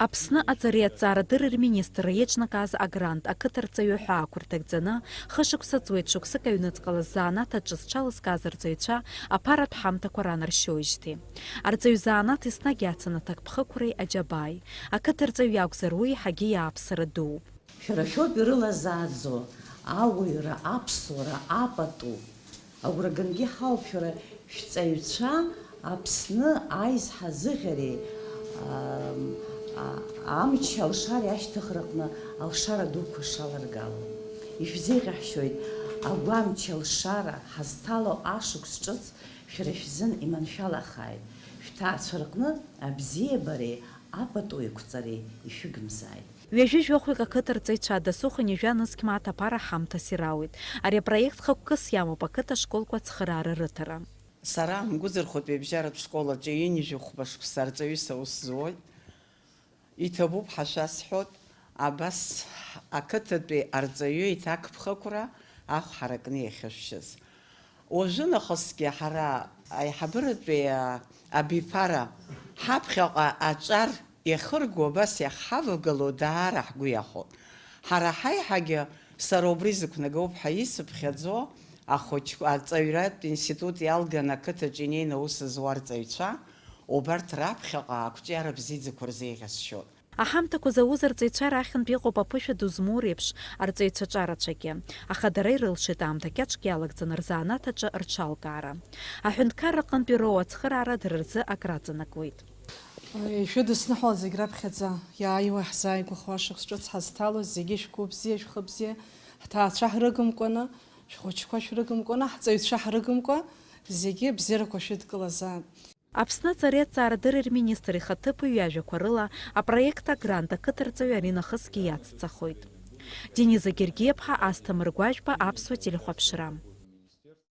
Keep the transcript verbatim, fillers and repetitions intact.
Аԥсны аҵареи аҭҵаарадырреи рминистрра иеиҿнакааз агрант ақыҭарҵаҩы ҳәа ақәырҭагӡаны, хышықәса ҵуеит шықәсык аҩныҵҟала ззаанаҭ аҿы зҽалызкааз арҵаҩцәа аԥаратә ҳамҭақәа ранаршьоижьҭеи. Арҵаҩ заанаҭ еснагь иацын аҭакԥхықәреи аџьабааи. Ақыҭарҵаҩ иакәзар, уи еиҳагьы иааԥсара дууп. Шәара шәоуп ирылазааӡо ауаҩра, аԥсуара, апату. Агәра гангьы ҳауп шәара шәҵаҩцәа Аԥсны аизҳа зыӷьареи, ам, а, амч алшареи ашьҭыхраҟны алшара дуқәа шаларгало. Ишәзеиӷьаҳшьоит агәамч алшара ҳазҭало ашықәс ҿыц шәара шәзын иманшәалахааит, шәҭаацәа рҟны абзиабареи апату еиқәҵареи ишәыгымзааит. Ҩажәи жәохәҩык ақыҭа рҵаҩцәа дасу хынҩажәа нызқь мааҭ аԥара ҳамҭас ирауеит. Ари апроект хықәкыс иамоуп ақыҭа школқәа ацхыраара рыҭара. Сара Амгәыӡырхәытәи абжьаратә школ аҿы ҩынҩажәи хәба шықәса арҵаҩыс аус зуеит. Иҭабуп ҳәа шәасҳәоит, абас ақыҭатәи арҵаҩы иҭакԥхықәра ахә ҳаракны иахьышәшьыз. Уажәы нахысгьы ҳара аиҳабыратәи, а, абиԥара ҳаԥхьаҟа аҿар иахырго абас иахҳавагало даара ҳгәы иахәоит. Ҳара ҳаиҳагьы сара убри зықәнагоуп ҳәа исыԥхьаӡо ахәыҷқәа, арҵаҩратә институт иалган ақыҭаҿы инеины аус зуа арҵаҩцәа, убарҭ раԥхьаҟа ақәҿиара бзиаӡақәа рзеиӷьасшьоит. Аҳамҭақәа зауз арҵаҩцәа рахьынтә иҟоуп аԥышәа ду змоу реиԥш арҵаҩцәа ҿарацәагьы, аха дара ирылшеит аамҭа кьаҿк иалагӡаны рзанааҭ аҿы рҽалкаара. Аҳәынҭқарра аҟынтәи роуа ацхыраара дара рзы акраҵанакуеит. Ишәыдысныҳәалт зегь раԥхьаӡа, иааиуа ҳзааигәахо ашықәс ҿыц ҳазҭало зегьы шәгәы бзиа, шәхы бзиа, ҳҭаацәа ҳрыгымкәаны, шәхәыҷқәа шәрыгымкәаны, ҳҵаҩцәа ҳрыгымкәа, зегьы абзиарақәа шәыдкылазаап. Аԥсны аҵареи аҭҵаарадырреи рминистр ихаҭыԥуаҩ иажәақәа рыла, апроект агрант ақыҭарҵаҩы аринахысгьы иацҵахоит. Дениза Гергиаԥҳа, Асҭамыр Гәажәба, Аԥсуа телехәаԥшра.